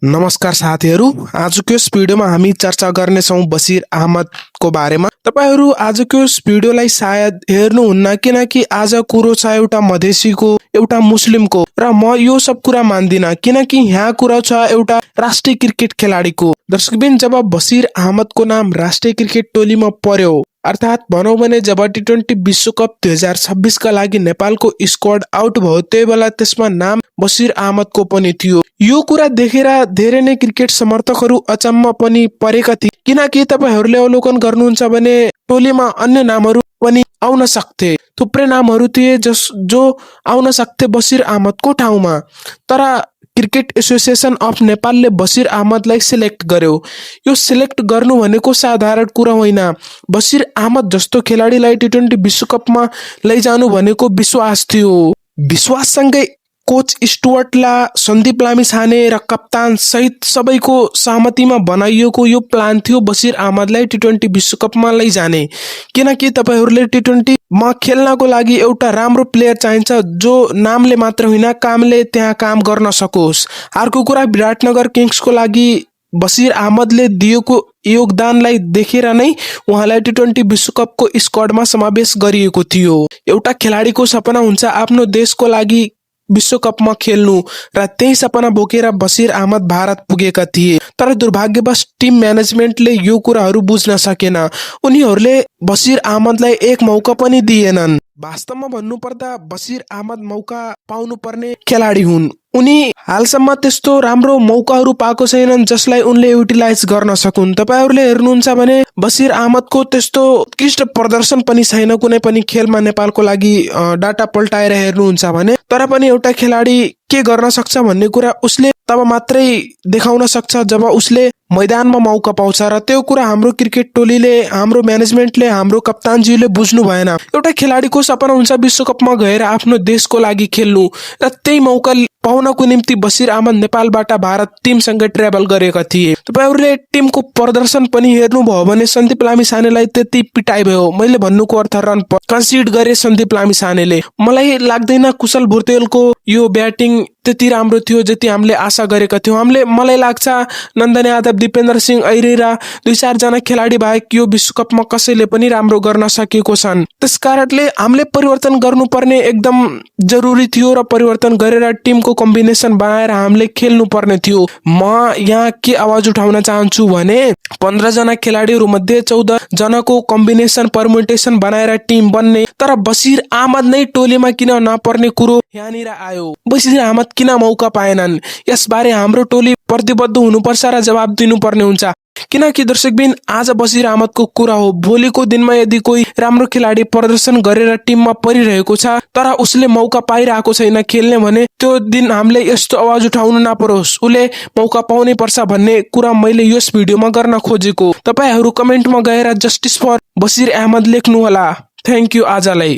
नमस्कार साथीहरू, आजको यस भिडियोमा हामी चर्चा गर्नेछौँ बसिर अहमदको बारेमा। तपाईहरू आजको यस भिडियोलाई सायद हेर्नुहुन्न, किनकि आज कुरो छ एउटा मधेसीको, एउटा मुस्लिमको, र म यो सब कुरा मान्दिन, किनकि यहाँ कुरा छ एउटा राष्ट्रिय क्रिकेट खेलाडीको। दर्शकबिन, जब बसिर अहमदको नाम राष्ट्रिय क्रिकेट टोलीमा पर्यो, अर्थात् भनौँ भने जब टी20 विश्वकप 2026 का लागि नेपालको स्क्वाड आउट भयो, त्यही बेला त्यसमा नाम बसिर अहमदको पनि थियो। यो कुरा देखेर धेरै नै क्रिकेट समर्थकहरू अचम्म पनि परेका थिए, किनकि तपाईहरूले अवलोकन गर्नुहुन्छ भने टोलीमा अन्य नामहरू पनि आउन सक्थे। थुप्रै नामहरू थिए जो आउन सक्थे बसिर अहमदको ठाउँमा, तर क्रिकेट एसोसिएसन अफ नेपालले बसिर अहमदलाई सिलेक्ट गर्यो। यो सिलेक्ट गर्नु भनेको साधारण कुरा होइन। बसिर अहमद जस्तो खेलाडीलाई टी20 विश्वकपमा लैजानु भनेको विश्वास थियो। विश्वाससँगै कोच स्टुअर्ट ला, सन्दीप लामिछाने र कप्तान सहित सबैको सहमतिमा बनाइएको यो प्लान थियो बसिर अहमदलाई टी20 विश्वकपमा लैजाने। किनकि तपाईहरूले टी20 मा खेल्नको लागि एउटा राम्रो प्लेयर चाहिन्छ, जो नामले मात्र होइन कामले त्यहाँ काम गर्न सकोस्। अर्को कुरा, विराटनगर किङ्सको लागि बसिर अहमदले दिएको योगदानलाई देखेर नै उहाँलाई टी20 विश्वकपको स्क्वाडमा समावेश गरिएको थियो। एउटा खेलाडीको सपना हुन्छ आफ्नो देशको लागि विश्वकपमा खेल्नु, र त्यही सपना बोकेर बसिर अहमद भारत पुगेका थिए। तर दुर्भाग्यवश टिम म्यानेजमेन्टले यो कुराहरू बुझ्न सकेन। उनीहरूले बसिर अहमदलाई एक मौका पनि दिएनन्। वास्तवमा भन्नुपर्दा बसिर अहमद मौका पाउनुपर्ने खेलाडी हुन्। उनी हालसम्म त्यस्तो राम्रो मौकाहरू पाएको छैनन् जसलाई उनले युटिलाइज गर्न सकुन्। तपाईहरूले हेर्नुहुन्छ भने बसिर अहमदको त्यस्तो उत्कृष्ट प्रदर्शन पनि छैन कुनै पनि खेलमा। नेपालको लागि डाटा पल्टाएर हेर्नुहुन्छ भने, तर पनि एउटा खेलाडी के गर्न सक्छ भन्ने कुरा उसले तब मात्रै देखाउन सक्छ जब उसले मैदानमा मौका पाउँछ, र त्यो कुरा हाम्रो क्रिकेट टोलीले, हाम्रो म्यानेजमेन्टले, हाम्रो कप्तानजीले बुझ्नु भएन। एउटा खेलाडीको सपना हुन्छ विश्वकपमा गएर आफ्नो देशको लागि खेल्नु, र त्यही मौका पाउनको निम्ति बसिर अहमद नेपालबाट भारत टिमसँग ट्राभल गरेका थिए। तपाईहरूले टिमको प्रदर्शन पनि हेर्नुभयो भने सन्दीप लामिछानेलाई त्यति पिटाइ भयो। मैले भन्नुको अर्थ रन कन्सिड गरे सन्दीप लामिछानेले। मलाई लाग्दैन कुशल भुर्तेलको यो ब्याटिङ त्यति राम्रो थियो जति हामीले आशा गरेका थियौँ। मलाई लाग्छ नन्दन यादव, दिपेन्द्र सिंह ऐरे र 2-4 जना खेलाडी बाहेक यो विश्वकपमा कसैले पनि राम्रो गर्न सकेको छन्। त्यसकारणले हामीले परिवर्तन गर्नुपर्ने एकदम जरुरी थियो, र परिवर्तन गरेर टिमको कम्बिनेसन बनाएर हामीले खेल्नु पर्ने थियो। म यहाँ के आवाज उठाउन चाहन्छु भने 15 जना खेलाडीहरू मध्ये 14 जनाको कम्बिनेसन परम्युटेसन बनाएर टिम बन्ने, तर बसिर अहमद नै टोलीमा किन नपर्ने कुरो यहाँनिर आयो। बसिर अहमद किन मौका पाएनन्, यसबारे हाम्रो टोली प्रतिबद्ध हुनुपर्छ र जवाब दिनुपर्ने हुन्छ। किनकि दर्शकबिन, आज बसिर अहमदको कुरा हो, भोलिको दिनमा यदि कोही राम्रो खेलाडी प्रदर्शन गरेर टिममा परिरहेको छ तर उसले मौका पाइरहेको छैन खेल्ने भने, त्यो दिन हामीले यस्तो आवाज उठाउनु नपरोस्, उसले मौका पाउनै पर्छ भन्ने कुरा मैले यस भिडियोमा गर्न खोजेको। तपाईहरू कमेन्टमा गएर जस्टिस फर बसिर अहमद लेख्नु होला। थ्याङ्क यू आजलाई।